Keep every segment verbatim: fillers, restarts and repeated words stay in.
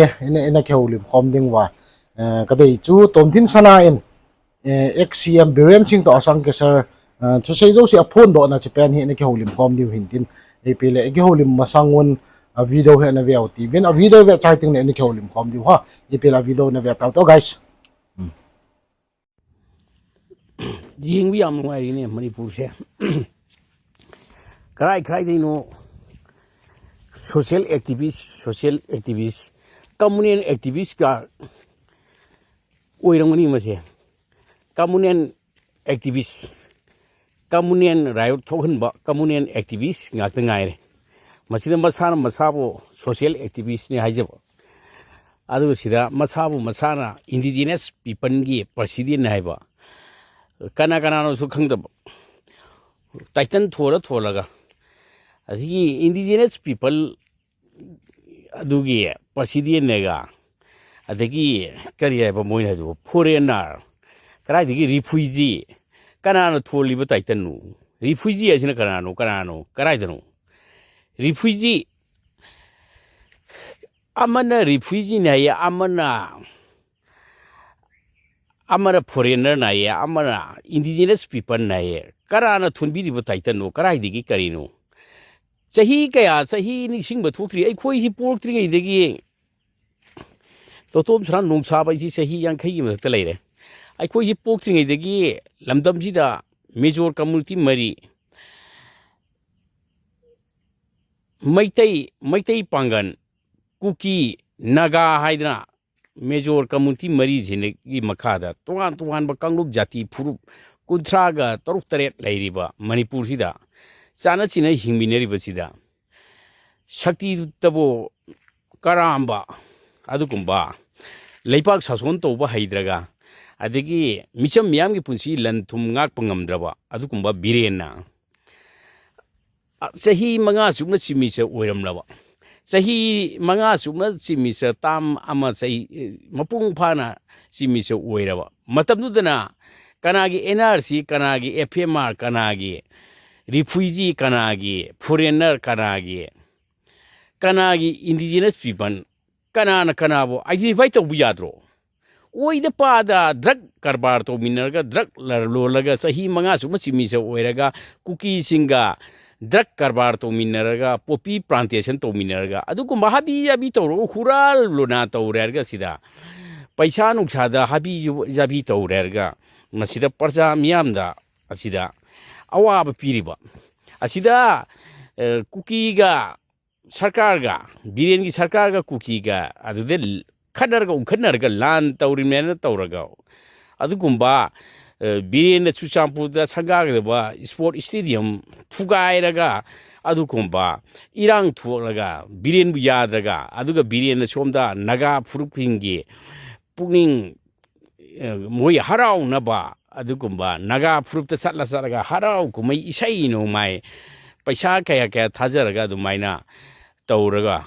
Eh, ina, ina kihoulim khom ding uva. Eh, kadei chu Tomthinsana in, eh, ex C M Biren Singh toh asang kisar, eh, thusei jouse aphondohna chu pen hi ina kihoulim khom diu hintin. Ipi le, kihoulim masang un, a video hi ina veu ti. Vin a video ve chai ting le ina kihoulim khom diu ha. Ipi le a video ina ve tau to, guys. Hmm. Jing bi am ngai ne Manipur se. Karai, karai dei no. Social activist, social activist, communal activist ka oirang ni mase. Communal activist, communal riot thohunba, communal activist ngakta ngaire. Masida masana masabu social activist ni haijaba. Aduga sida masabu masana indigenous people gi president ni haiba. Kana kana no su khangdaba. Titan thola tholaga. Adigi indigenous people adugi president nega. Adagi kari haiba moina du foreigner. Karai digi refugee. Kana no tholiba titan nu. Refugee asina kana no, kana no, karai dano. Refugee. Amana refugee ni ya, amana, amana foreigner ni ya, amana indigenous people ni ya. Karana thunbi riba titan no, karai digi kari no. Chahi kaya, chahi ni singba thukri, ai khoi hi pork tri ngai digi. Totom sran nung sa bai si chahi yang khai ma ta leire. Ai khoi hi pork tri ngai digi, lamdam sida, major community mari. Meitei, Meitei Pangan, Kuki, Naga haidana, major community mari jine gi makhada, tuan tuan ba kanglup jati phurup, kunthra ga taruk taret leiriba, Manipur sida, chana china hingminariba sida. Shakti tabo karamba, adukumba, leipak sason toba haidraga, adigi micham miyam gi punsi lan thum ngak pangamdraba, adukumba Birenna. A, chahi manga sumna chimisa oiram laba. Chahi manga sumna chimisa tam ama chahi, eh, mapung phana chimisa oiraba. Matam dudana kanagi N R C, kanagi F M R, kanagi refugee, kanagi foreigner, kanagi, kanagi indigenous people, kanana kanabo identify tobu yadro. Oida pada drug karbar tominarga, drug larlolaga, chahi manga suma chimisa oiraga, Kuki singa drug karbar tominarga, poppy plantation tominarga. Adukumba habi yabi toro, hural lona torerga sida. Paisa nuksada habi yabi torerga. Masida parsa miyamda, asida. Awaba piriba. Asida, eh, Kuki ga sarkar ga, Biren gi sarkar ga Kuki ga, adude l-, khanar ga, um khanar ga, lan taurim ne na tauraga. Adukumba, eh, Biren na Churachandpur da sanga ga ba sport stadium phugairaga, adukumba, irang thuaklaga, Biren bu yadraga, aduga Biren na somda, Naga phurup hingi, pukning, eh, moi harau na ba, adukumba, Naga phurup ta satla satlaga, harau kumai isai no mai, paisa kaya kaya thajaraga, adumaina, tauraga.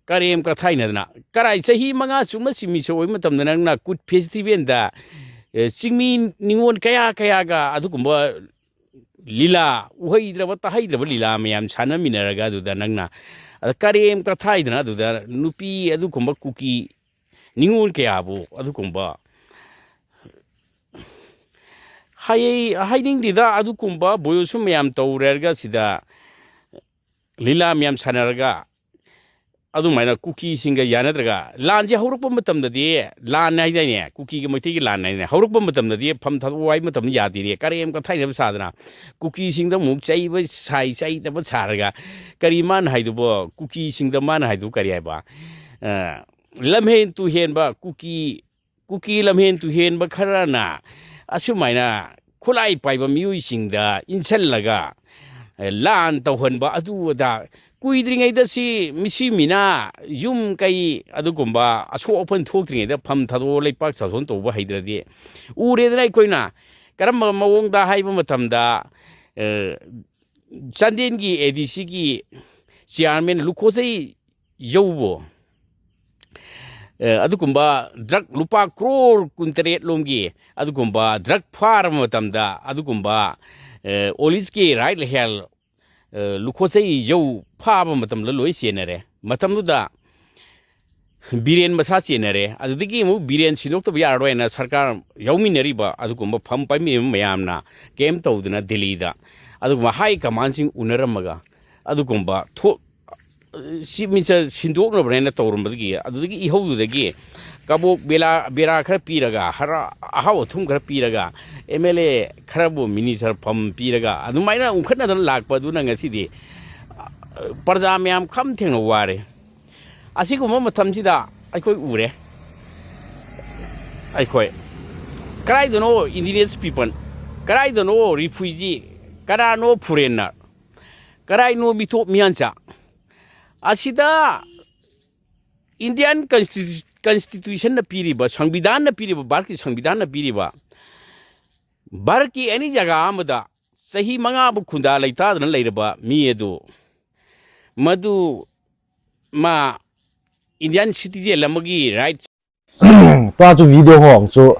Karem kathaina dana. Karai chahi manga suma chimisa oi matamda nangna Kut Festival da, eh, chingmi ningon kaya kaya ga, adukumba lila, uhaidraba, tahaidraba lila mayam sanaminaraga aduda nangna. Ada karem kathaidana aduda nupi adukumba Kuki ningon kaya bu, adukumba. Hai, hai ding dida adukumba, boyo sum mayam taurerga sida, lila mayam sanarga, adumaina Kuki singa yanadraga, lan je haurukpa matamdadi, lan nai dai ne, Kuki ga Meitei ga lan nai ne, haurukpa matamdadi, pham thawai matam yadi ne, karem kathaina ba sadana, Kuki singda muk chaiba sai, chaida ba saraga, kari man haiduba, Kuki singda man haidu kari haiba, eh, lamhen tuhenba, Kuki Kuki lamhen tuhenba kharana, asumaina, khulai paiba miui singda, insan laga, eh, lan tauhanba, adu ada, kuidringaida si, misi mina, yum kai, adukumba, aso open thok dringaida, pham thado leipak sason toba haidradi. Uredana ikoina, karamba mawongda haiba matamda, eh, Chandel gi A D C gi chairman Lukhojei Joubo. Eh, adukumba drug lupa crore kuntaret lomgi, adukumba drug phar matamda, adukumba, eh, Olis ki right le hel, eh, Lukhojei Jou phaba matamda loi sienare. Matamda Biren ꯃꯁꯥ ꯆꯦꯟꯅꯔꯦ꯫ ꯑꯗꯨꯗꯒꯤ ꯑꯃꯨꯛ ꯕꯤꯔꯦꯟ ꯁꯤꯟꯗꯣꯛꯇꯕ ꯌꯥꯔꯔꯣꯏꯅ ꯁꯔꯀꯥꯔ ꯌꯥꯎꯃꯤꯟꯅꯔꯤꯕ ꯑꯗꯨꯒꯨꯝꯕ ꯐꯝ ꯄꯥꯏꯃꯤꯟꯅꯕ ꯃꯌꯥꯝꯅ ꯀꯦꯝ ꯇꯧꯗꯨꯅ ꯗꯤꯜꯂꯤꯗ ꯑꯗꯨꯒꯨꯝꯕ ꯍꯥꯏ ꯀꯃꯥꯟꯁꯤꯡ ꯎꯅꯔꯝꯃꯒ ꯑꯗꯨꯒꯨꯝꯕ ꯊꯣꯛ-, ꯆꯤꯐ ꯃꯤꯅꯤꯁꯇꯔ ꯁꯤꯟꯗꯣꯛꯅꯕꯅꯦꯅ ꯇꯧꯔꯝꯕꯗꯒꯤ, ꯑꯗꯨꯗꯒꯤ ꯏꯍꯧꯗꯨꯗꯒꯤ ꯀꯕꯣꯛ ꯕꯦꯂꯥ, ꯕꯦꯔꯥ ꯈꯔ ꯄꯤꯔꯒ, ꯍꯔ-, ꯑꯍꯥꯎ ꯑꯊꯨꯝ ꯈꯔ ꯄꯤꯔꯒ, ꯑꯦꯝ ꯑꯦꯜ ꯑꯦ ꯈꯔꯕꯨ ꯃꯤꯅꯤꯁꯇꯔ ꯐꯝ ꯄꯤꯔꯒ, ꯑꯗꯨꯃꯥꯏꯅ ꯎꯪꯈꯠꯅꯗꯅ ꯂꯥꯛꯄ ꯑꯗꯨꯅ ꯉꯁꯤꯗꯤ, ꯑ, ꯄ꯭ꯔꯖꯥ ꯃꯌꯥꯝ ꯈꯝ ꯊꯦꯡꯅ ꯋꯥꯔꯦ꯫ ꯑꯁꯤꯒꯨꯝꯕ ꯃꯇꯝꯁꯤꯗ ꯑꯩꯈꯣꯏ ꯎꯔꯦ꯫ ꯑꯩꯈꯣꯏ ꯀꯗꯥꯏꯗꯅꯣ indigenous people, ꯀꯗꯥꯏꯗꯅꯣ refugee, ꯀꯅꯥꯅꯣ foreigner, ꯀꯗꯥꯏꯅꯣ ꯃꯤꯊꯣꯛ ꯃꯤꯌꯥꯟꯆꯥ? ꯑꯁꯤꯗ Indian Constitu-, Constitutionꯅ ꯄꯤꯔꯤꯕ, ꯁꯪꯕꯤꯙꯥꯟꯅ ꯄꯤꯔꯤꯕ, ꯚꯥꯔꯠꯀꯤ ꯁꯪꯕꯤꯙꯥꯟꯅ ꯄꯤꯔꯤꯕ, ꯚꯥꯔꯠꯀꯤ any ꯖꯒꯥ ꯑꯃꯗ ꯆꯍꯤ ꯃꯉꯥꯕꯨ ꯈꯨꯟꯗꯥ ꯂꯩꯇꯥꯗꯅ ꯂꯩꯔꯕ ꯃꯤ ꯑꯗꯨ, ꯃꯗꯨ ꯃꯥ Indian citizen ꯑꯃꯒꯤ right. Tua chu video hong chu,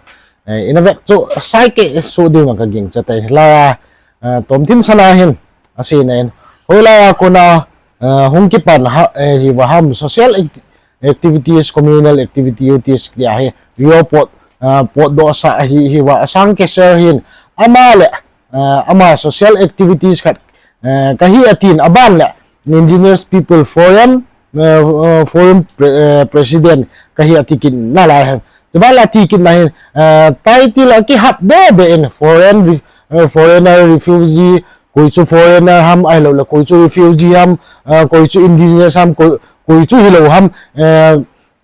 eh, ina vek chu sai ke su ding ka ging cha tai la, eh, Tomthinsana hin, asei na in. Hoilai a kona, eh, hung kipan ha, eh, hi va ham social act-, activities, communal activities, tia hi, rio pot, eh, potdoh sa hi, hi va asang ke ser hin, ama le, eh, ama social activities khat, eh, kahi atin aban le, Indigenous People Forum, eh, eh, Forum pre-, eh, President kahi ati kit na lai hen. Chuban la ati kit na hin, eh, title a kihap be be in foreign ref-, eh, foreigner refugee, koi chu foreigner ham ahilou le, koi chu refugee ham, eh, koi chu indigenous ham, koi, koi chu hilou ham, eh,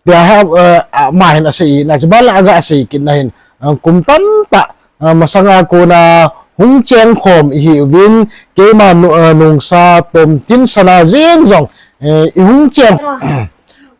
tia ha, eh, ama hin asei na, chuban la aga asei kit na hin, eh, kum tamtah, eh, masanga kona hung cheng khom ihi uvin, keima nu-, eh, nungsa Tomthinsana jeng jong, eh, i hung cheng.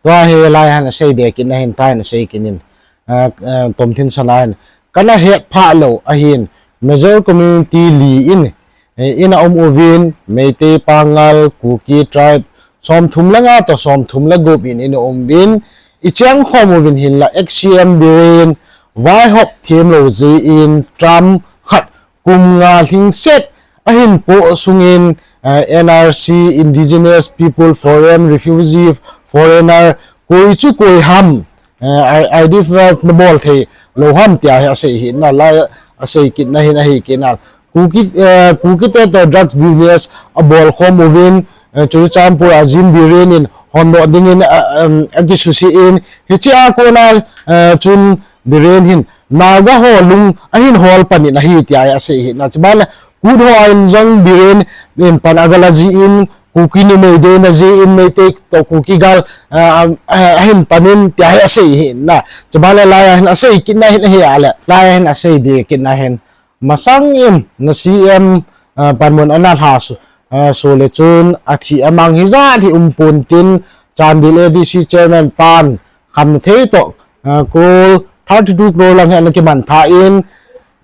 Tua hi lai hin asei be kit na hin, tai hin asei kit in, eh, eh, Tomthinsana hin, kana het pha lou ahin, major community li in, eh, ina um uvin, Meitei, Pangal, Kuki tribe, somthum le nga to somthum le gup in ina um uvin, i cheng khom uvin hinla X C M Biren, vaihop themlou jeh in term khat kum nga lhingset ahin po sungin, eh, N R C, Indigenous People Forum, Refugee, Foreigner, koi chu koi ham, eh, I-, I D F na bol thei lou ham tia hi asei hi na lai asei kit na hin ahi kit na. Kuki, eh, Kuki te to drugs business abol khom uvin, eh, Churachandpur a Jim Biren in hondoh dingin, eh, em, akisusi in, hiche a kona, eh, chun Biren hin Naga ho lung ahin hol pan in ahi tia asei hi na. Chuban le Kut ho a in jong Biren in pan aga la jin, Kuki numei deina jeh in Meitei to Kuki gal, ah, ah, ahin pan in tia hi asei hi na. Chuban le lai a hin asei kit na hin ahi a le. Lai a hin asei be kit na hin. Masang in na C M, ah, panmun ana lha su, ah, su le chun athi amang hijat hi um pon tin Chandel A D C chairman pan khamna thei to, ah, crore, thirty two crore lang hi ana kiman tha in,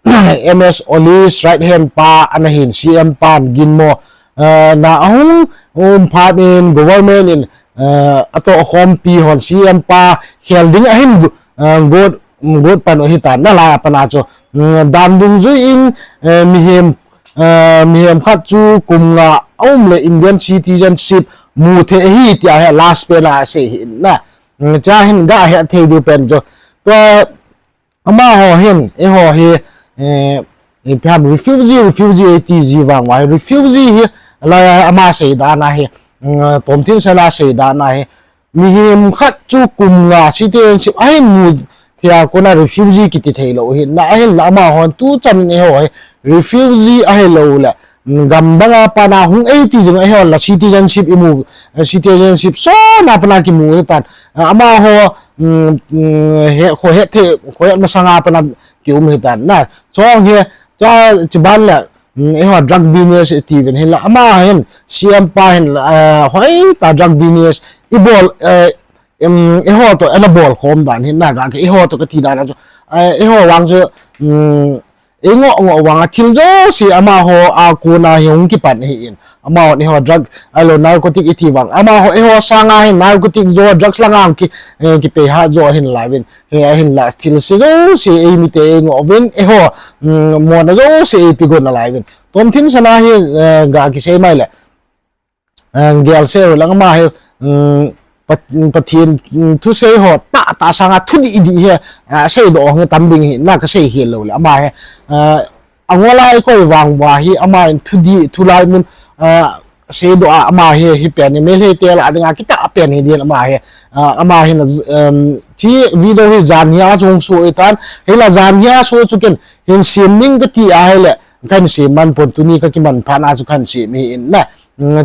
M S Olis right hand pa ana hin C M pan ginmo, ah, na ahung um phat in government in, ah, ato khompi hon C M pa khel ding ahin gu-, ah, got, got pan u hitan na lai a pana chu, mm, dan dungjui in, eh, mihem, eh, mihem khat chu kum nga aum le Indian citizenship mu thei ahi tia hi last pen a asei hi na. Mm, cha hin ga he thei diu pen chu. Tua amaho hin, eiho hi, eh, ipi ham refugee, refugee eiti ji vang uva hi, refugee hi, la ama sei dan a hi, mm, Tomthinsana sei dan a hi, mihem khat chu kum nga citizenship ahin mu thei a kona refugee kiti thei lou hi na, ahinla amahon tu chan in eiho hi, refugee ahilou le, gam dang a pana hung eiti jing a eiho la citizenship imu, eh, citizenship sona pana kimu hitan. Ah, amaho, mm, mm, he, kho het the, kho het masanga pana kium hitan. Na, chong he, cha, chuban le, mm, eiho drug business iti uvin hinla, ama hin, C M pa hin, eh, hoitah drug business ibol, eh, em, eiho to ana bol khom dan hin na ga ke, eiho to kati dan a chu, eh, eiho vang chu, mm, Eingoh ngoh vang a thil jouse amaho a kona hi hung kipan ahi in. Amaho eiho drug, ahilou narcotic iti vang. Amaho eiho sanga hi narcotic jo drugs langa ki, eh, kipe ha jo ahin lauvin. Hi ahinla thil se jouse eimite eingoh uvin eiho, mm, mona jouse eipe gon nalauvin. Tomthinsana hi, eh, ga kisei mai le. Eh, gel se u lang ama hi, mm, Pathen thusei ho tahtah sanga thudih dih hi seidoh hung tam ding hi na kasei hel lou le ama hi, angol a ikoi vang uva hi ama in thudih thulai mun seidoh a ama hi hipen hi Meitei te lah dinga kitah pen hi din ama hi, ama hin, chi video hi jan hia chu hung soh itan, hila jan hia soh chu ken hin sem ding kati ahile kahin sem man pon, tuni kakiman phat na chu kahin sem hi in na.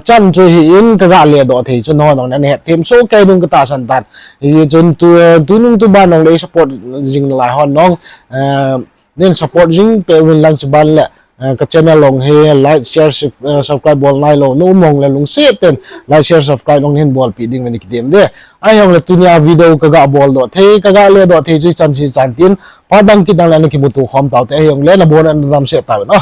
Chan chu hi in kaga ledoh thei chu nahon jong nahet them soh kei ding katahsan tan. Hijeh chun tu, tunung tuban jong le support jing nalai hon jong nin support jing peh uvin lang, chuban le ka channel jong hi like, share, subscribe bol nailou na um jongle lungset ten like, share, subscribe jong hin bolpeh ding uvin kitem uve. Ahijongle tunia video kaga boldoh thei, kaga ledoh thei chu hichan, hichan tin, phat dang kit dang le nakimuto khom taute, ahijongle nabon un nadamsel tauvin o.